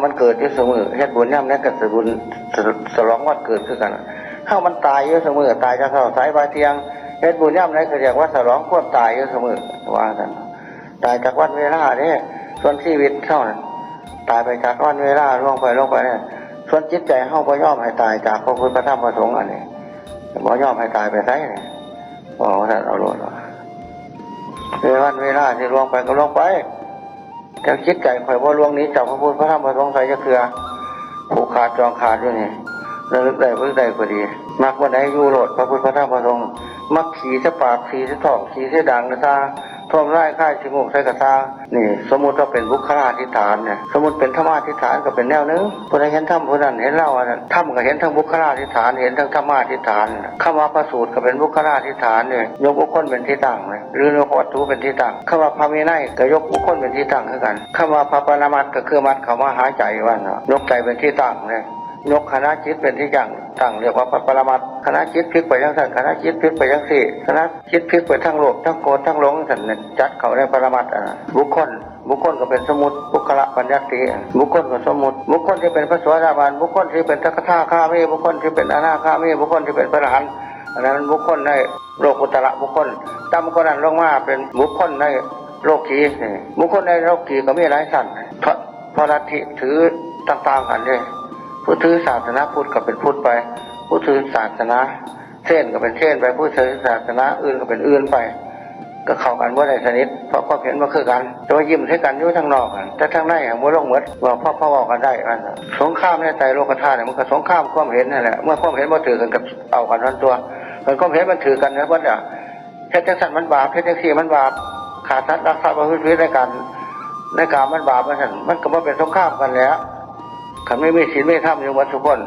ມັນເກີດຢູ່ຊຸມື້ ເຮັດບຸນຍາມໃດກໍສະບຸນ ສະ ສະຫຼອງວັນເກີດຄືກັນ. ເຮົາມັນຕາຍຢູ່ຊຸມື້ ຕາຍຈາກເຊົ້າສາຍບ່າຍທ່ຽງ ເຮັດບຸນຍາມໃດກໍຮຽກວ່າສະຫຼອງຄວາມຕາຍຢູ່ຊຸມື້ ວ່າຊັ້ນ. ຕາຍຈາກວັນເວລາເດ້ ສ່ວນຊີວິດເຮົານັ້ນ ຕາຍໄປຈາກວັນເວລາ ລ່ວງໄປ ລ່ວງໄປ. ສ່ວນຈິດໃຈເຮົາບໍ່ຍອມໃຫ້ຕາຍຈາກພະພຸດ ພະທຳ ພະສົງ ອັນນີ້ ບໍ່ຍອມໃຫ້ຕາຍໄປໃສ ເວົ້າວ່າຊັ້ນເອົາໂລດວ່າ ເວລາ ເວລາຊິລ່ວງໄປກໍລ່ວງໄປ ແຕ່ຈິດໃຈຂ້ອຍບໍ່ລ່ວງໜີຈາກພະພຸດ ພະທຳ ພະສົງ ໃສຈັກເທື່ອ. ຜູກຂາດຈອງຂາດຢູ່ນີ້ ລະລຶກໄດ້ບໍ່ລຶກໄດ້ກໍດີ ມັກມື້ໃດຢູ່ໂລດ ພະພຸດ ພະທຳ ພະສົງ. ມັກຂີ້ໃສ່ປາກ ຂີ້ໃສ່ທ້ອງ ຂີ້ໃສ່ດາກກໍຊ່າງ ຖົມລາຍຄາຍຂີ້ມູກໃສ່ກໍຊ່າງ. ນີ້ສົມມຸດວ່າເປັນບຸກຄະລາທິຖານນະ ສົມມຸດເປັນທຳມາທິຖານກໍເປັນແນວໜຶ່ງ. ຜູ້ໃດເຫັນທຳຜູ້ນັ້ນເຫັນລາວ ອັນນັ້ນທຳກໍເຫັນທັງບຸກຄະລາທິຖານ ເຫັນທັງທຳມາທິຖານ. ຄຳວ່າພະສູດກໍເປັນບຸກຄະລາທິຖານເດ້ ຍົກບຸກຄົນເປັນທີ່ຕັ້ງເດ້ ຫຼືຍົກວັດຖຸເປັນທີ່ຕັ້ງ. ຄຳວ່າພະວິໄນກໍຍົກບຸກຄົນເປັນທີ່ຕັ້ງຄືກັນ. ຄຳວ່າພະປະລະມັດກໍຄືມັດເຂົ້າມາຫາໃຈວ່າເນາະ ຍົກໃຈເປັນທີ່ຕັ້ງເດ້ ຍົກຂະນະຈິດເປັນທີ່ຕັ້ງ ຕັ້ງ ຮຽກວ່າພະປະລະມັດ. ຂະນະຈິດພິກໄປຈັ່ງຊັ້ນ ຂະນະຈິດພິກໄປຈັ່ງຊີ້ ຂະນະຈິດພິກໄປທັງໂລບ ທັງໂກດ ທັງຫຼົງຊັ້ນ ຈັດເຂົ້າໃນປະລະມັດ. ອັນນັ້ນບຸກຄົນ ບຸກຄົນກໍເປັນສົມມຸດ ບຸກຄະລະບັນຍັດຕິ ບຸກຄົນກໍສົມມຸດ. ບຸກຄົນທີ່ເປັນພະໂສດາບັນ ບຸກຄົນທີ່ເປັນສະກະທາຄາມີ ບຸກຄົນທີ່ເປັນອະນາຄາມີ ບຸກຄົນທີ່ເປັນພະອະລະຫັນ ອັນນັ້ນມັນບຸກຄົນໃນໂລກຸດຕະລະບຸກຄົນ. ຕ່ຳກວ່ານັ້ນລົງມາເປັນບຸກຄົນໃນໂລກີ. ບຸກຄົນໃນໂລກີກໍມີຫຼາຍຊັ້ນ ເພາະລັດທິຖືຕ່າງໆກັນເດ້. ຜູ້ຖືສາສະໜາພຸດກໍເປັນພຸດໄປ ຜູ້ຖືສາສະໜາເຊນກໍເປັນເຊນໄປ ຜູ້ຖືສາສະໜາອື່ນກໍເປັນອື່ນໄປ ກໍເຂົ້າກັນບໍ່ໄດ້ສະໜິດ ເພາະຄວາມເຫັນບໍ່ຄືກັນ. ແຕ່ວ່າຍິ້ມໃສ່ກັນຢູ່ທາງນອກຫັ້ນ ແຕ່ທາງໃນຫັ້ນບໍ່ລົງໝົດ. ເວົ້າ ພໍ ພໍເວົ້າກັນໄດ້ ມັນສົງຄາມໃນໄຕໂລກະທາດນີ້ ມັນກໍສົງຄາມຄວາມເຫັນຫັ້ນແຫຼະ. ເມື່ອຄວາມເຫັນບໍ່ຖືກກັນກໍເອົາກັນນັ້ນຕົວະ. ຄັນຄວາມເຫັນມັນຖືກກັນແລ້ວ ເບິດແລ້ວ ເຮັດຈັ່ງຊັ້ນມັນບາບ ເຮັດຈັ່ງຊີ້ມັນບາບ ຂ້າສັດ ລັກຊັບ ປະພຶດຜິດໃນການ ໃນກາມມັນບາບ ວ່າຊັ້ນ ມັນກໍບໍ່ເປັນສົງຄາມກັນແຫຼະ. ຄັນມີ ມີສິນມີທຳຢູ່ໝົດທຸກຄົນ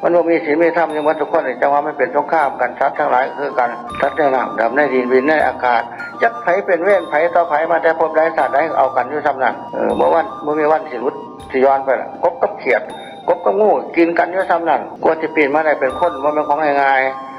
ມັນບໍ່ມີສິນມີທຳຢູ່ໝົດທຸກຄົນນີ້ ຈັ່ງວ່າມັນເປັນສົງຄາມກັນ. ສັດທັງຫຼາຍຄືກັນ ສັດໃນນ້ຳ ດຳໃນດິນ ບິນໃນອາກາດ ຈັກໃຜເປັນເວນໃຜຕໍ່ໃຜ ມາແຕ່ພົບໃດຊາດໃດ ເອົາກັນຢູ່ສ່ຳນັ້ນ. ເອີ ບໍ່ວັນ ບໍ່ມີວັນຊິຫຼຸດຊິຢ່ອນໄປລະ. ກົບກັບຂຽດ ກົບກັບງູ ກິນກັນຢູ່ສ່ຳນັ້ນ. ກວ່າຊິປີ້ນມາໄດ້ເປັນຄົນ ບໍ່ແມ່ນຂອງງ່າຍໆ.